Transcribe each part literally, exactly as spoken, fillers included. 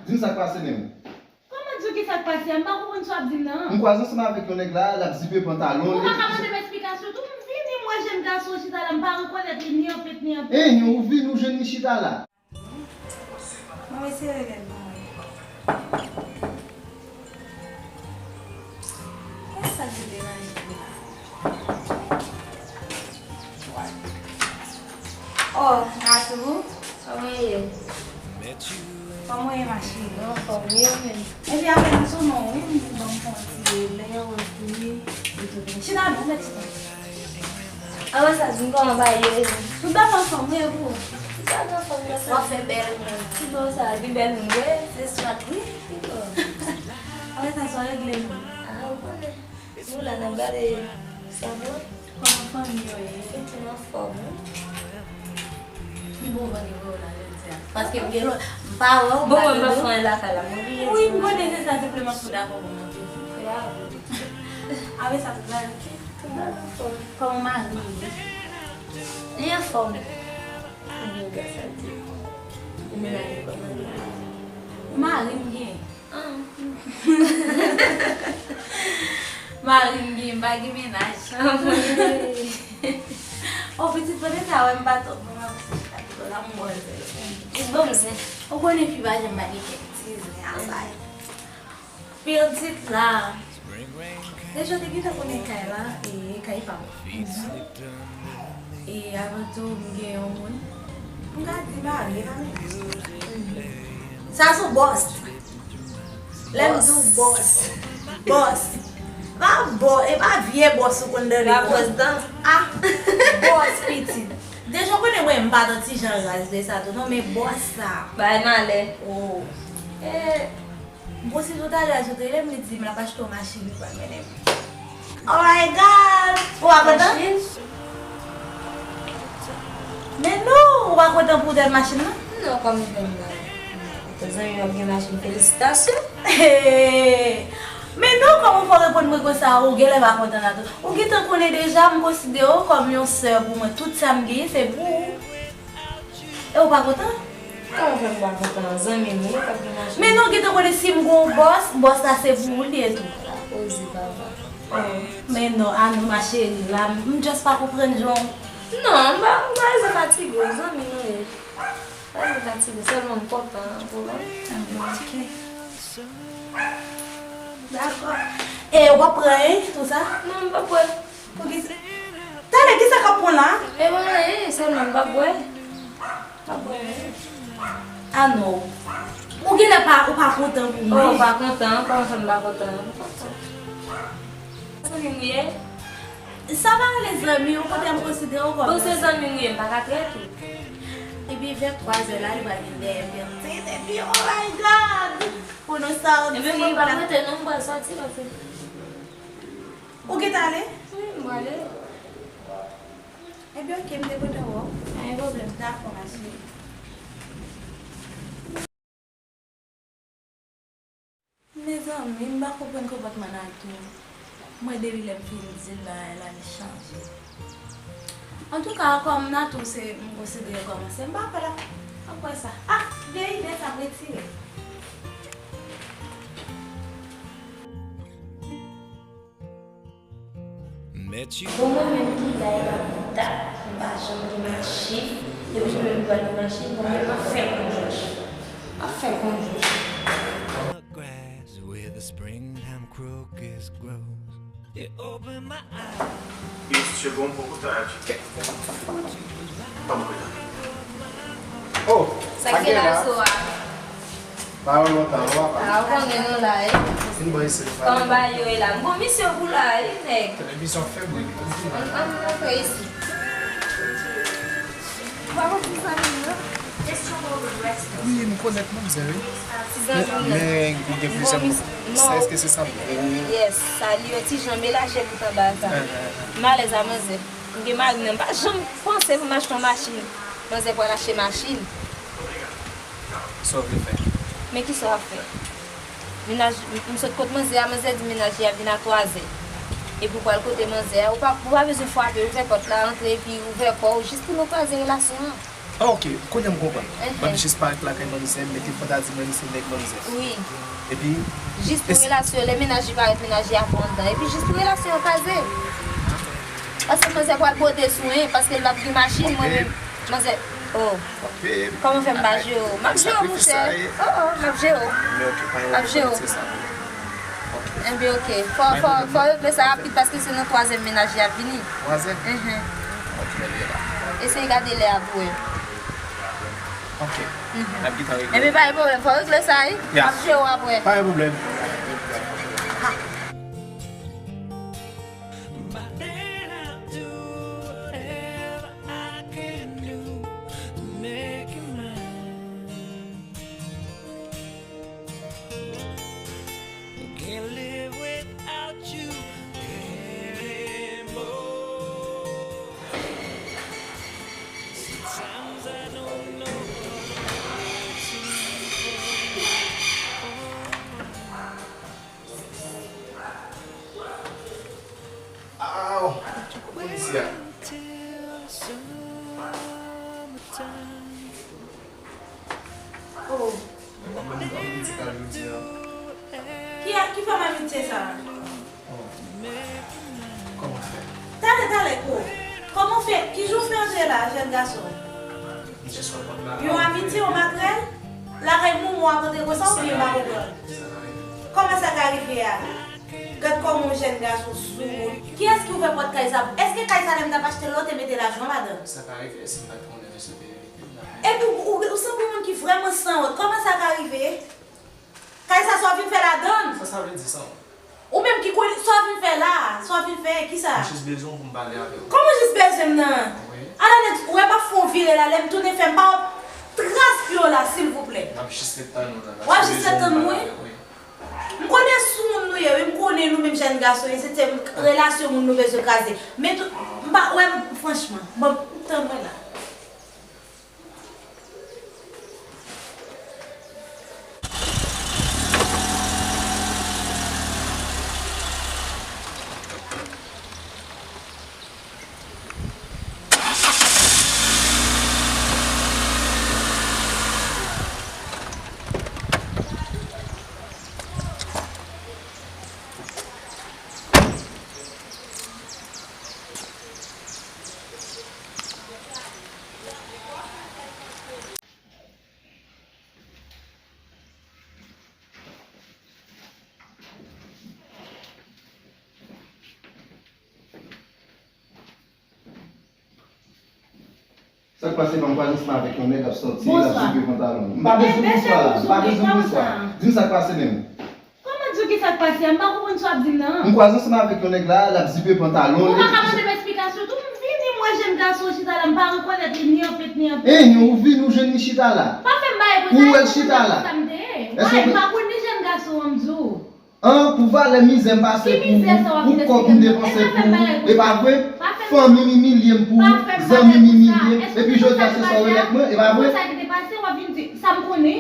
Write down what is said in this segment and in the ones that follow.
Di m sa k pase menm. Kòman di w ki sa k pase a? M pa konprann sa w ap di m nan. M kwaze ansanm avèk yon nèg la, l ap zipe pantalon li. Ou pa ka mande m esplikasyon tou? M vini, m wè jèn gason chita la, m pa rekonèt li ni anfet ni anfet. Anyen, ou vini, ou jwenn li chita la. Mwen eseye rele l pou mwen. Kisa ki deranje m la? Oh, Natou, kòman w ye? Kòman w ye, ma chérie? Anfòm, wi, ou menm? Epi apre m sou non, wi, m di bon, m fè yon ti lè, yon ti, li tou byen. Chita non, mèt chita. Apre sa, di m kòman bagay yo ye? Tout bagay anfòm, wi, e pou ou? Tout bagay anfòm, sa. W ap fè bèl moun. Ki bò sa? Gen bèl moun vre? Se swat, wi. Ki bò? Apre sa, sa w regle menm? Ah, ou konnen. Nou la, n ap gade sa vre. Kòman fanmi yo ye? Yo tou anfòm, wi. Ki bon van ki voye w la jodi a? Paske m gen lò, m pa wè w, m pa tande w. Bon, mwen pa fè anyen lakay la, mwen bliye di w. Wi, m konnen se sa, se sèlman pou dakò pou mwen. Apre sa, tout bagay oke? Tout bagay anfòm. Kòman mari w ye? Li anfòm. Mwen gen gras a Dye. Ou menaj ou kòman li ye? Mari m gen. Ah. Mari m gen, m pa gen menaj. Ah, mwen. Oh, pitit, pandan sa, wè m pa twò bon, m ap chita pito la, m bwè zen. Bon zen. Ou konnen fi pa janm pa gen kèk ti zen a bay. Pitit la. Deja te gentan konnen kay la, e kay pa m. E avan tou, m gen yon moun. M ka di mari, pa menm. Sa sou bòs. Lè m di w bòs. Bòs. Pa bò, e pa vye bòs ou konn tande. Pa bòs dan. Ah, bòs pitit. Deja w konnen mwen, m pa t yon ti jan raz de sa tou, non, men bòs sa. Bay malè. Oh. Eh. M posib talè a sot rele m, li di m l ap achte yon machin, li pral mennen m. Oh my God! Ou pa kontan? Machin? Men non, ou pa kontan pou tèt machin nan? Non, kòm zanmi m la. Zanmi m ap gen machin, felisitasyon. Men non, kòman w fè w reponn mwen konsa, ou genlè pa kontan la tou. Ou gentan konnen deja, m konsidere w kòm yon sè pou mwen. Tout sa m genyen, se pou ou. E ou pa kontan? Kòman fè m pa kontan? Zanmi m wi, k ap gen machin. Men non, gentan konnen si m gon bòs, bòs la se pou ou li ye tou. Pa koze, papa. Oh, men non, Anou, ma chérie, la, m just pa konprann jan w. Non, m pa, m pa rete fatige, zanmi nou ye. Pa rete fatige, sèlman m kontan pou ou. Ah, bon, ok. Dakò. E ou p ap pran, hein, tou sa? Non, m p ap pran. Poukisa? Talè, kisa k ap pran la? E pa anyen, sèlman m p ap bwè. M p ap bwè anyen. Ah non. Ou genlè pa, ou pa kontan pou mwen. Oh, ou pa kontan? Kòman fè m pa kontan? M kontan. Zanmi m ou ye? Sa pa rele zanmi, ou konprann, m konsidere w kòm yon zanmi. Bon, se zanmi m ou ye, m pa ka trete ou. Epi vè kwazè la, li pral vin dèyè m, epi, oh my God! Pou nou sa, ou di. Epi mwen pa prete non, m pral sòti, paske Ou gentan ale? Wi, m prale. Ebyen, oke, m te kontan wè w. Pa gen pwoblèm. Dakò, ma chérie. Mezanmi, m pa konprann konpòtman Natou. Mwen, depi lè m fin di l bagay la, li chanje. Antouka, kòm Natou se, m konsidere kòm ansyen, m pa kwè l ap, ap wè sa. Ah, vye ide sa m retire. Bon, mwen menm ki la e pa pou ta, m pa janm gen machin, depi mwen menm pral gen machin, bon, mwen pa fè konjouj. Pa fè konjouj. Grass where the springtime crocus grows. It opened my eyes. It's your bombo. Oh, sa k gen la so a? Pa yon lontan, non, papa. Ah, ou konnen nou la, wi. Vin bò isit, nou pale. Kòman bagay yo ye la? M gon misyon pou la, wi, nèg. Televizyon fèb, wi. Ann, ann, ann, antre isit. Ou pa konn ti zanmi m nan? Wi, m konèt manzè, wi. Ti zanmi m nan. Men, li gen plizyè moun. Sa, èske se sa? Yes, sa li yon ti jan melaje tout anba sa. M alèz a manzè. M gen mari m nan, m pa janm panse pou m achte yon machin. Manzè pral achte machin. Sa w vle fè? Men kisa w ap fè? Mennaj, m, m sot kot manzè a, manzè di mennaj li ap vin a twazè. Epi w pral kote manzè a, ou pa, ou pa bezwen frape, ouvè pòt la, antre epi ouvè kò w jis pou nou kraze relasyon an. Ah, ok, kounye a m konprann. Enhen. M ap jis parèt lakay manzè, m mete fantasi mwen, se nèg manzè. Wi. Epi, jis pou relasyon, lè mennaj li parèt, mennaj li ap pran anndan. Epi jis pou relasyon an kraze. Paske manzè pral bwode sou mwen, paske l ap gen machin, mwen menm, manzè, oh. Kòman fè m pa jere w? M ap jere w, monchè. Oh, oh, m ap jere w. M ap jere w. Enben, ok. Fò, fò, fò regle sa rapid paske se nan twazyèm mennaj li ap vini. Twazyèm? Enhen. Ok, lè la. Eseye gade lè a pou wè. Ok. N ap gentan regle. Enben, pa gen pwoblèm. Fò regle sa, wi. M ap jere w apre. Pa gen pwoblèm. Aw! Polisye a. Oh. Ki a, ki fòm amitye sa a? Kòman fè? Talè, talè, ko. Kòman fè? Kijan w fè antre la, jèn gason? Yon amitye, yon makrèl? Lakay moun w ap antre konsa oubyen m pa konprann? Kòman sa ka rive a? Gad kòman yon jèn gason sou moun. Kiyès ki ouvè pòt kay sa pou? Èske kay sa lè m t ap achte l la, w te mete lajan w ladan l? Sa ka rive, si m pa t konnen mesye te envite m, m t ap mete. Epi w, ou, ou sanble yon moun ki vrèman sanwont. Kòman sa ka rive? Kay sa, sa w vin fè ladan l? Sa sa vle di, sanwont? Ou menm ki konnen sa w vin fè la, sa w vin fè, kisa? M jis bezwen w pou m pale avè w. Kòman jis bezwen m nan? Wi. Ala nèg, ou wè m ap fè yon vire la, lè m tounen fè m pa wè tras pye w la, silvouplè. M ap jis ret tann ou la. W ap jis ret tann mwen? M konnen sou moun nou ye, wi, m konnen nou menm jèn gason, e se te relasyon moun nou bezwen kraze. Men tou, m pa, wè, m, franchman, bon, m tann mwen la. Sa k pase, m kwaze ansanm avèk yon nèg ap sòti, l ap zipe pantalon. M pa bezwen bonswa la, m pa bezwen bonswa. Di m sa k pase menm. Kòman di w ki sa k pase a? M pa konprann sa w ap di m nan. M kwaze ansanm avèk yon nèg la, l ap zipe pantalon l. Ou pa ka mande m esplikasyon tou? M vini, m wè jèn gason chita la, m pa rekonèt li ni an pent ni an pent. Enhen, ou vini, ou jwenn li chita la. Pa fè m bagay konsa. Ou wè l chita la. Sa m te ye. Mwen, m pa konn ni jèn gason an, m di w. An, pou valè mizè m pase pou ou, pou kòb m depanse pou ou, e pa vre? Fanmi m imilye m pou ou, zanmi m imilye m, epi jodi a se sa w remèt mwen, e pa vre?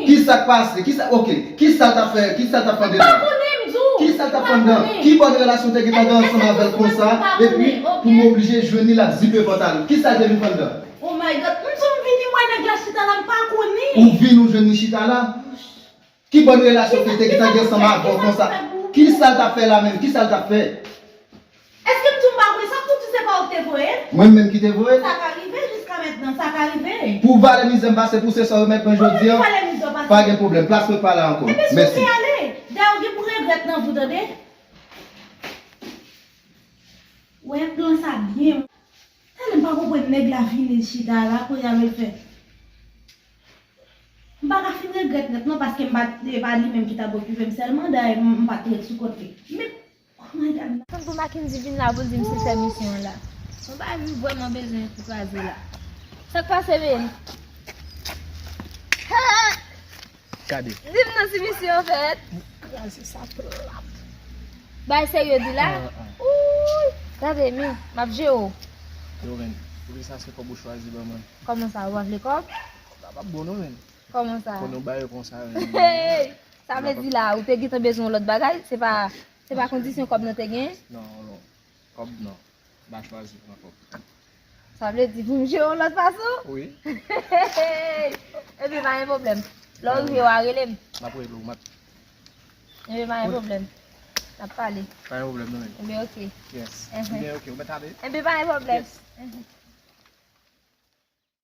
Kisa k pase? Kisa, ok, kisa l t ap fè, kisa l t ap fè anndan? Kisa l t ap fè anndan? Ki bòn relasyon w te gentan gen ansanm avè l konsa, epi pou m oblije jwenn li l ap zipe pantalon? Kisa l te vin fè anndan? Oh my God, m di w m vini, m wè nèg la chita la, m pa konnen. Ou vini, ou jwenn li chita la? Ki bòn relasyon ke w te gentan gen ansanm avè w konsa? Kisa l t ap fè la menm? Kisa l t ap fè? Èske m di w m pa konn sa pou di se pa ou ki te voye l? Mwen menm ki te voye l? Sa ka rive jiska mentnan, sa ka rive. Pou valè mizè m pase pou se sa w remèt mwen jodi a, pa gen pwoblèm. Plas mwen pa la ankò. Mèsi. Dayè w gen pou regrèt nan vi w, tande. Wè plan sa byen. Tande, m pa konprann nèg la vini chita la, kounye a l fè. M pa ka fin regrèt nèt non, paske m pa, e pa li menm ki t ap okipe m sèlman, dayè m, m pa t ret sou kont li. Men, oh my God. Tann pou Mackendy vin la pou l di m si l fè misyon an la. Mwen pa vin vrèman bezwen kouraje la. Sa k pase, men? Ha! Gade. Di m non si misyon an fèt. M kraze sa plat. Bay serye di la? Ah, ah. Ooh, gade, men, m ap jere w. Yo, men, poukisa se kòb ou chwazi ban mwen? Kòman sa, ou pa vle kòb? Kòb la p ap bon non, men. Kòman sa? Konn yon bagay konsa, men. Hey! Sa vle di la, ou te gentan bezwen yon lòt bagay? Se pa, se pa kondisyon kòb nan te gen? Non, non. Kòb non. M pa chwazi pran kòb. Sa vle di pou m jere w lòt fason? Wi. Ebyen, pa gen pwoblèm. Lè w rive, w a rele m. M ap rele w, m ap Ebyen, pa gen pwoblèm. N ap pale. Pa gen pwoblèm, non, men. Ebyen, oke. Yes. Ebyen, oke, ou mèt ale? Ebyen, pa gen pwoblèm. Yes.